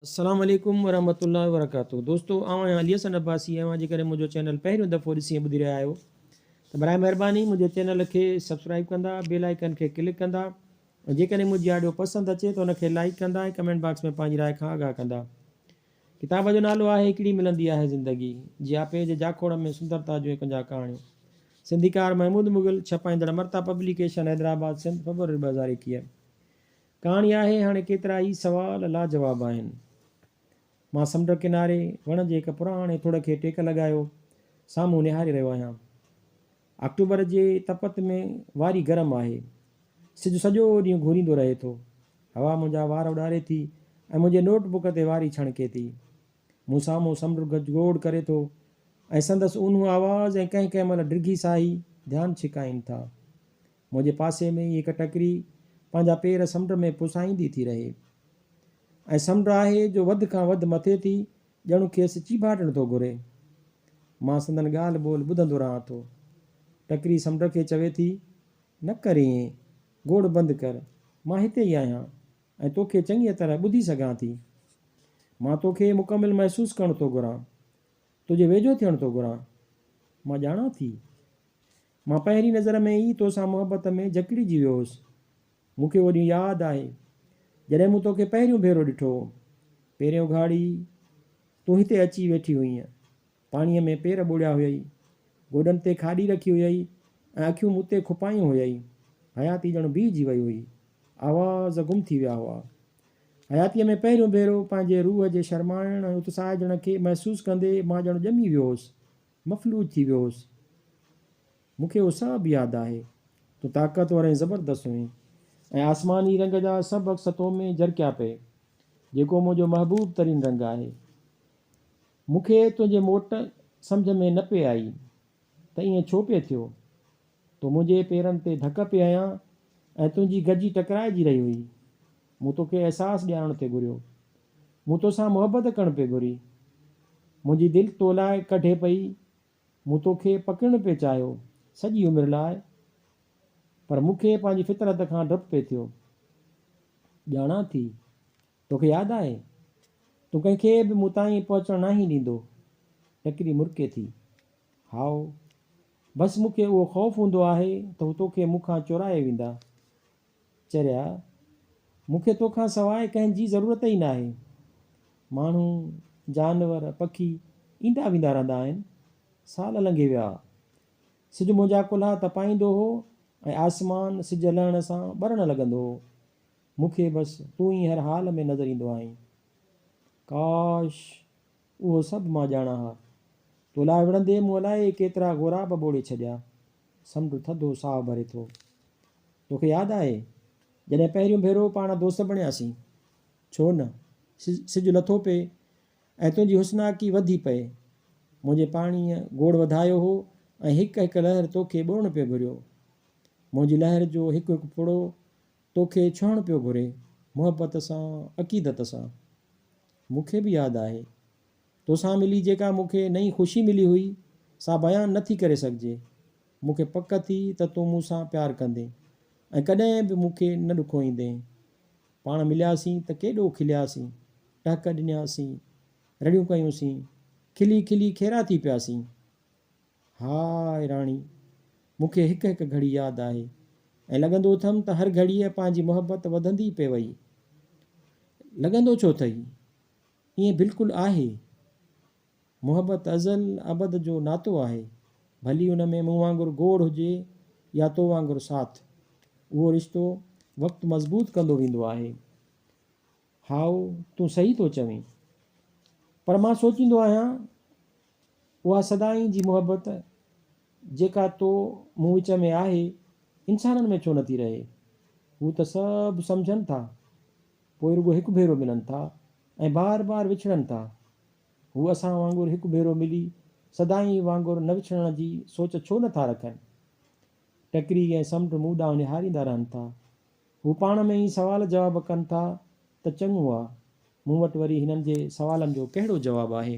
السلام عليڪم ورحمة الله وبرڪاته دوستو آئون آهيان علي حسن عباسي ۽ اوهان جيڪڏهن منهنجو چينل پهريون دفعو ڏسي ۽ ٻڌي رهيا آهيو ته برائي مهرباني منهنجي چينل کي سبسڪرائب ڪندا بيل آئيڪن کي ڪلڪ ڪندا ۽ جيڪڏهن منهنجي آڊيو پسند اچي ته ان کي لائيڪ ڪندا ۽ ڪمينٽ باڪس ۾ پنهنجي راء کان آگاهه ڪندا ڪتاب جو نالو آهي هڪڙي ملندي آهي زندگي جياپي جي جاکوڙ ۾ سندرتا جون 51 ڪهاڻيون سنڌيڪار محمود مغل ڇپائيندڙ امرتا پبليڪيشن حيدرآباد سنڌ فبروري 2021 ڪهاڻي آهي هاڻي ڪيترا ئي سوال لاجواب آهن. مان سمنڊ ڪناري وڻ جي هڪ پراڻي ٿڙ کي ٽيڪ لڳايو سامهون نهاري رهيو آهيان. آڪٽوبر جي تپت ۾ واري گرم آهي. سج سڄو ڏينهن گهوريندو رهي ٿو. هوا منهنجا وار اڏاري ٿي ۽ منهنجي نوٽ بڪ تي واري ڇڻڪي ٿي. مون سامهون سمنڊ گجگوڙ ڪري ٿو ۽ سندس اونهون آواز ۽ ڪنهن ڪنهن مهل ڊگهي ساهي ڌيان ڇڪائين ٿا. منهنجي پاسي ۾ ئي هڪ ٽڪري پنهنجا پير سمنڊ ۾ پسائيندي ٿي رهي ۽ سمنڊ آهي جو وڌ کان وڌ مٿي ٿي ڄڻ کيس چيڀاٽڻ ٿو گهري. مان سندن ڳالهه ٻولهه ٻڌندو رهان ٿو. ٽڪري سمنڊ کي چوي ٿي، نه ڪر ائين، گوڙ بند ڪر، مان هتي ئي آهيان ۽ توکي چڱيء طرح ٻڌي سگهان ٿي. مان توکي مڪمل محسوس ڪرڻ ٿو گهران. تنهنجي ويجهو ٿيڻ ٿو گهران. مان ڄاڻان ٿي. مان پهرين نظر ۾ ئي توسان محبت ۾ جڪڙجي ويو هوس. مون کي اهو ڏينهن ياد آهي، جڏهن مون توکي پهريون ڀيرو ڏٺو هو. پيرين اگهاڙي تون هتي اچي ويٺي هئينء. پاڻيء ۾ پير ٻوڙيا هيئي. گوڏن تي کاڏي رکي هيئي ۽ اکيون مون تي کپايون هيئي. حياتي ڄڻ بيهجي وئي هئي. آواز گم ٿي ويا هئا. حياتيء ۾ پهريون ڀيرو پنهنجي روح جي شرمائڻ ۽ اتساهجڻ کي محسوس ڪندي مان ڄڻ ڄمي ويو هوس. مفلوج ٿي ويو هوس. مون کي اهو سڀ ياد آهي. تون طاقتور ۽ زبردست هئين ۽ آسماني رنگ جا سڀ عڪس تو ۾ جرڪيا پئي، جيڪو منهنجو محبوب ترين رنگ آهي. مون کي تنهنجي موٽ سمجهه ۾ نه پئي آئي ته ائين ڇو پئي ٿيو. تو منهنجي پيرن تي ڌڪ پئي هنيا ۽ تنهنجي گجي ٽڪرائجي رهي هئي. مون توکي احساس ڏيارڻ ٿي گهريو. مون توسان محبت ڪرڻ پئي گهري. منهنجي دل تو لاء ڪڍي پئي. مون توکي پڪڙڻ پئي چاهيو، سڄي عمر لاء. پر مون کي پنهنجي فطرت کان ڊپ پئي ٿيو. ڄاڻان ٿي. توکي ياد آهي؟ تون ڪنهن کي به مون تائين پهچڻ ناهين ڏيندو. ٽڪري مرڪي ٿي. هائو. بس مون کي اهو خوف هوندو آهي ته هو توکي مون کان چورائي ويندا. چريا، مون کي توکان سواء ڪنهن جي ضرورت ئي ناهي. ماڻهو، جانور، پکي ايندا ويندا رهندا آهن. سال لنگهي ويا. سج منهنجا ڪلها تپائيندو هو ۽ آسمان سج لهڻ سان ٻرڻ لڳندو هو. مون کي بس تون ئي هر حال ۾ نظر ايندو آهين. ڪاش! اهو سڀ مان ڄاڻان ها. تو لاء وڙهندي مون الائي ڪيترا غوراب ٻوڙي ڇڏيا. سمنڊ ٿڌو ساهه ڀري ٿو. توکي ياد آهي، جڏهن پهريون ڀيرو پاڻ دوست بڻياسين؟ ڇو نه، سج لٿو پئي ۽ تنهنجي حسناڪي وڌي پئي. منهنجي پاڻيء گوڙ وڌايو هو ۽ هڪ هڪ لهر توکي ٻوڙڻ پيو گهريو. منهنجي لهر جو هڪ هڪ ڦڙو توکي ڇهڻ پيو گهري، محبت سان، عقيدت سان. مون کي به ياد آهي. توسان ملي جيڪا مون کي نئين خوشي ملي هئي، سا بيان نه ٿي ڪري سگهجي. مون کي پڪ ٿي ته تون مون سان پيار ڪندين ۽ ڪڏهن به مون کي نه ڏکوئيندين. پاڻ ملياسين ته ڪيڏو کلياسين، ٽهڪ ڏنياسين، رڙيون ڪيونسين، کلي کلي کيرا ٿي پياسين. هاء راڻي! مون کي هڪ هڪ گهڙي ياد آهي ۽ لڳندو اٿم ته هر گهڙيء پنهنجي محبت وڌندي پئي وئي. لڳندو ڇو اٿئي؟ ائين بلڪل آهي. محبت ازل ابد جو ناتو آهي، ڀلي ان ۾ مون وانگر گوڙ هجي يا تو وانگر ساٿ. اهو رشتو وقت مضبوط ڪندو ويندو آهي. هائو، تون صحيح ٿو چوين. پر مان سوچيندو آهيان، اها سدائين جي محبت جيڪا تو مون وچ ۾ آهي، انسانن ۾ ڇو نٿي رهي؟ هو ته سڀ سمجهن ٿا، پوء رڳو هڪ ڀيرو ملن ٿا ۽ بار بار وڇڙن ٿا. هو اسان وانگر هڪ ڀيرو ملي سدائين وانگر نه وڇڙڻ جي سوچ ڇو نه ٿا رکن؟ ٽڪري ۽ سمنڊ مون ڏانهن نهاريندا رهن ٿا. هو پاڻ ۾ ئي سوال جواب ڪن ٿا ته چڱو آ، مون وٽ وري هنن جي سوالن جو ڪهڙو جواب آهي؟